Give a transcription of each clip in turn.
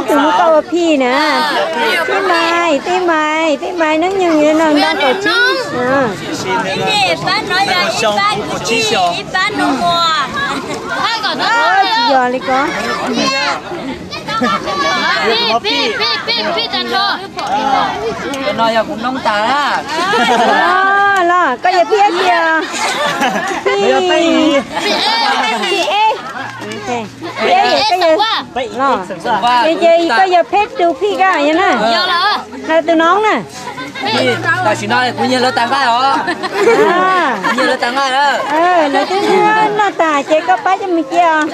Tus mus koj ua phij na. Tij Maiv, Tij Maiv, Tij Maiv hnub nyoog yuav noj ntau kaum tsib. Tsis yog li ko. No yog kuv noob tas na. Los koj yog phij dab tsi os? Phij, phij es. Phij es, koj yog, ces koj yog pheb tus phij koj yog na. Hos tus noob na. Tam sim no kuv nyiag lawv tag nqaij os. Kuv nyiag lawv tag nqaij lawm. Lawv twb noj tag ces koj pab coj mus cia os.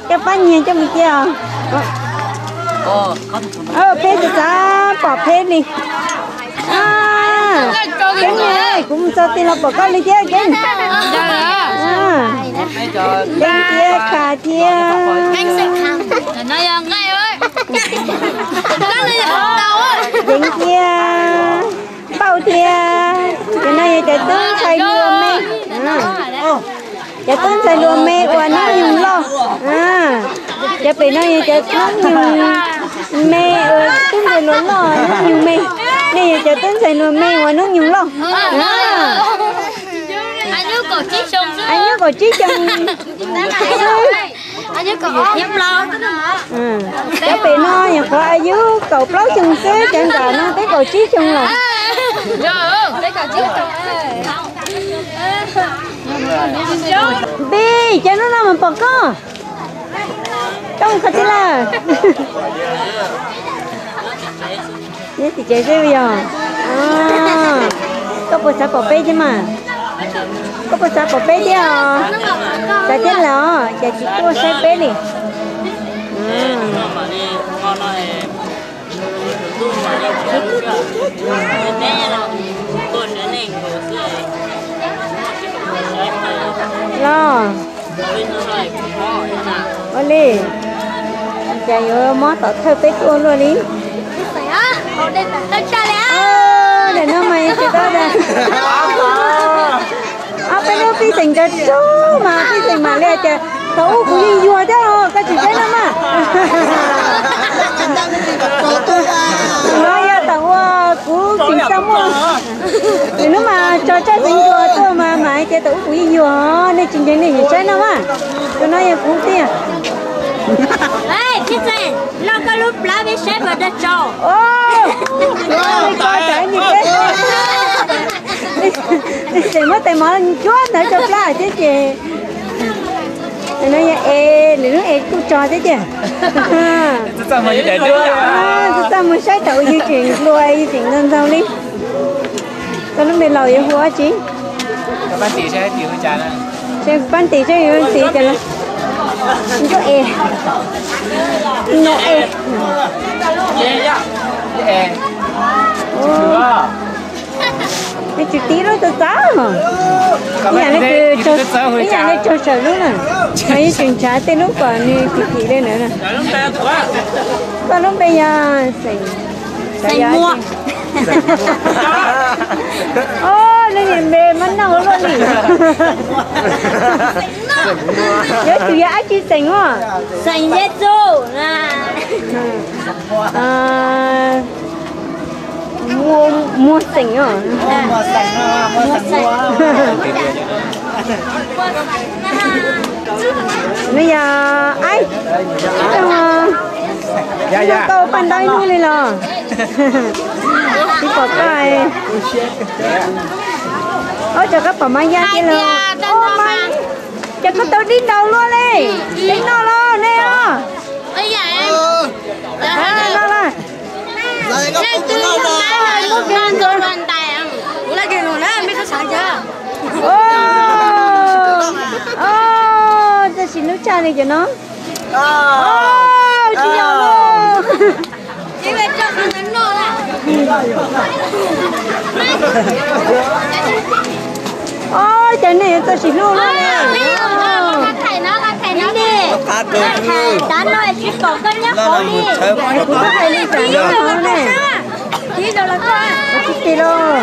Koj pab nyiag coj mus cia os. Pheb txav txav pom pheb li. Keeb, kuv mus txog twg los pom koj li thiab Keeb. Keeb thiab Kha thiab. Yeev thiab Npauj thiab. Cov no yog cov tub ntxhais hluas me. Cov tub ntxhais hluas me uas hnub nyoog loj. Cov pem no yog cov hnub nyoog me, tub ntxhais hluas loj hnub nyoog me. Nej yog cov tub ntxhais hluas me uas hnub nyoog loj. Aib nyuj kaum tsib xyoo. Cov pem no nyuam qhuav aib nyuj kaum plaub xyoo xwb, cov nram no twb kaum tsib xyoo lawm. Npis, cov hnub no mas pom koj. Koj mus qhov twg lawm? Nyob tim tsev xwb yog? Koj puas xav pom peb thiab mas? Koj puas xav pom peb thiab os? Xav thiab los ces tsis tuaj saib peb li. Los, ua li, cas yuav mob tom thawj peb tuaj luaj li. Daim no mas tsis tau. Ob peb lub pij xeem cov tsuag mas pij xeem mam li tias thaum ub kuv yeej yuag thiab os, koj tsis saib no mas. No yog thaum uas kuv tseem xa muaj. Lwm hnub mas tso tsaj xeev yuag tuaj mas mam hais tias thaum ub kuv yeej yuag, nej tsis ntseeg nej sim saib no mas. Tus no yog kuv tiag. Los koj lub plab peb saib puas dag tso. Tsis muab tais mov ncuab ntawd tso plab thiab ces. No yog es, lwm hnub es kuj tso thiab tiag. Txaj muag saib thaum yus tseem hluas yus tseem ntxaug ntxaug li. Koj lub npe laus yuav hu dab tsi? Pab ntim saib yuav ntim cas. Ncuab es, no es. Nws tsis tib lub txawv txawv. Ib yam li, ib yam li tsaug sawm lub na. Mas yeej tseem ntshav tej lub kom nws tsis tib li ntawd na. Koj lub npe yog Xeem. Xeem Muas. Os, nej niam npe mas noj ua luaj li. Yuav tsum yog dab tsi Xeem os? Xeem Yexus. Muas Xeem os. Nws yog aib, tau paj ntaub ib hnub li los tsis pom koj. Ob, tseem koj pom Maiv Yaj thiab los? Ces koj tau dib ntaus luaj li. Dib noj los nej os. Txawj siv hnub tshaj li cov no. Tsis yog los. Ob, cov nej yuav txawj siv hlub luaj li. Tav no tsis pom koj nyob hauv li. Kuv twb hais li tam no hauv ne. Tsis tim los.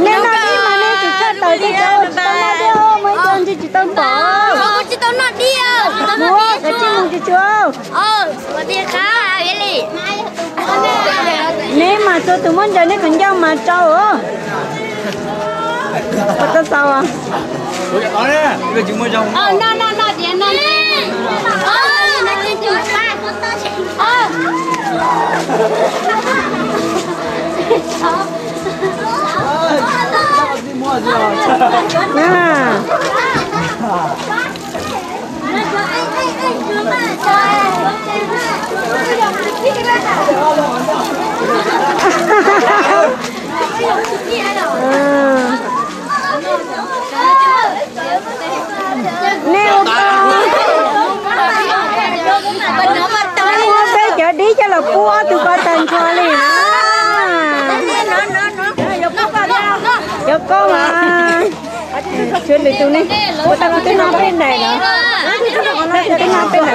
Neb noj dib mas neb tsis tshaj tawm tej Neb mas txhua tus muab ntsaws neb qhov ncauj mas rau. Ua tau xaus. Nej ua peb cov dib coj los pub ob tug ko tag nrho li na. Cov ko mas tshuav lwm tus ne, ua tau kuv twb noj peb daim lawm. Twb noj peb daim.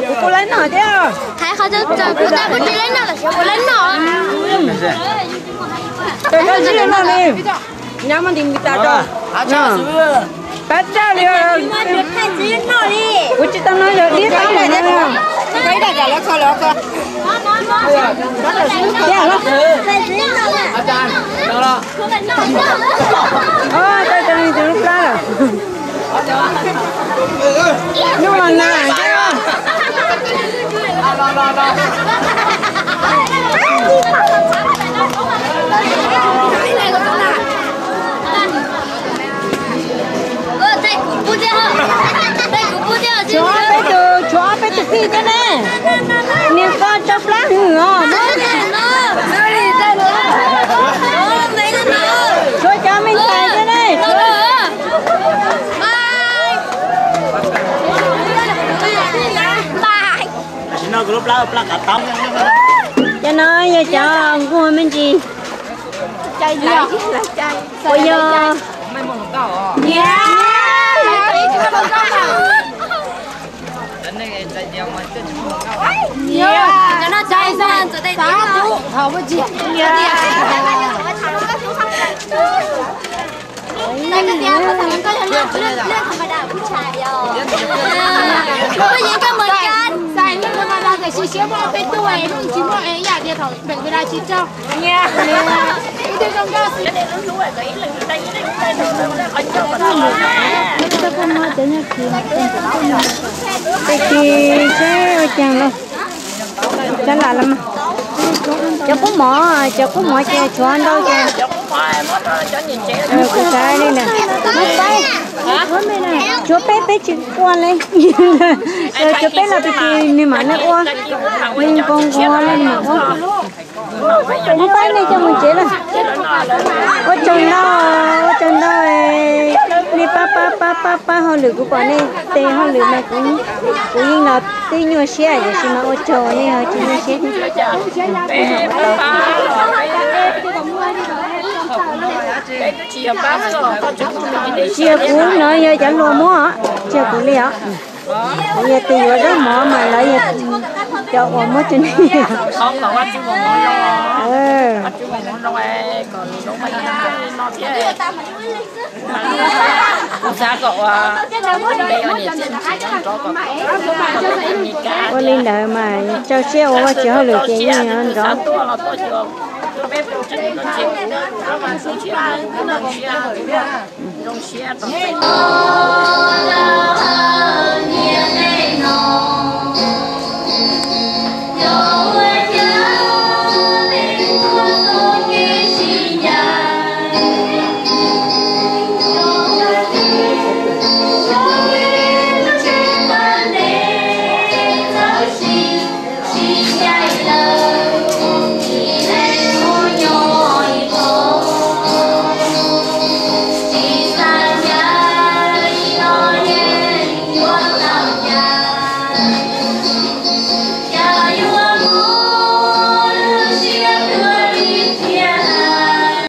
Kuv kuj laib noj thiab. Kuv tsis laib noj los sis kuv laib noj. Tab sis noj li. Nyab muab nti nti tas rau. Pab tsaj li. Kuv tsis tau noj yog dib qab lawm. Tau tau li tus lub plab lawm. Nyuj los nag thiab. Tshuav peb tus, tshuav peb tus kwj thiab ne. Niag ko tsau plab hwv os. Tshuav cov me ntxhais thiab ne. Cov no yog cov nquag me ntsis. Ua yog Tes kis seb ua caag los. Cov lam los mas. Cov kub mov, cov kub mov ces tshuav ntau ces kuv xav li na, tshuav peb, peb tsis ua li. Tshuav peb los peb tsis, nws mam li ua, nws nqus nqus li mam ua. Kuv pab nej coj mus tsev lawm. Ua tsaug ntau, ua tsaug ntau. Nej pab pab pab pab pab hauj lwm, kuv pom nej tes hauj lwm mas kuv, kuv yeej los twb nyuaj siab, tiam sis mas ua tsaug nej ho tsis nyuaj siab thiab. Tsis yog kuv, no yog cov hluas muab, tsis yog kuv li os. Kuv yog tus yuav zaub mov mas lawv yog cov uas muab rau nej. Ua li ntawd mas tsaug siab ua Vajtswv hauj lwm ces yeej nrov.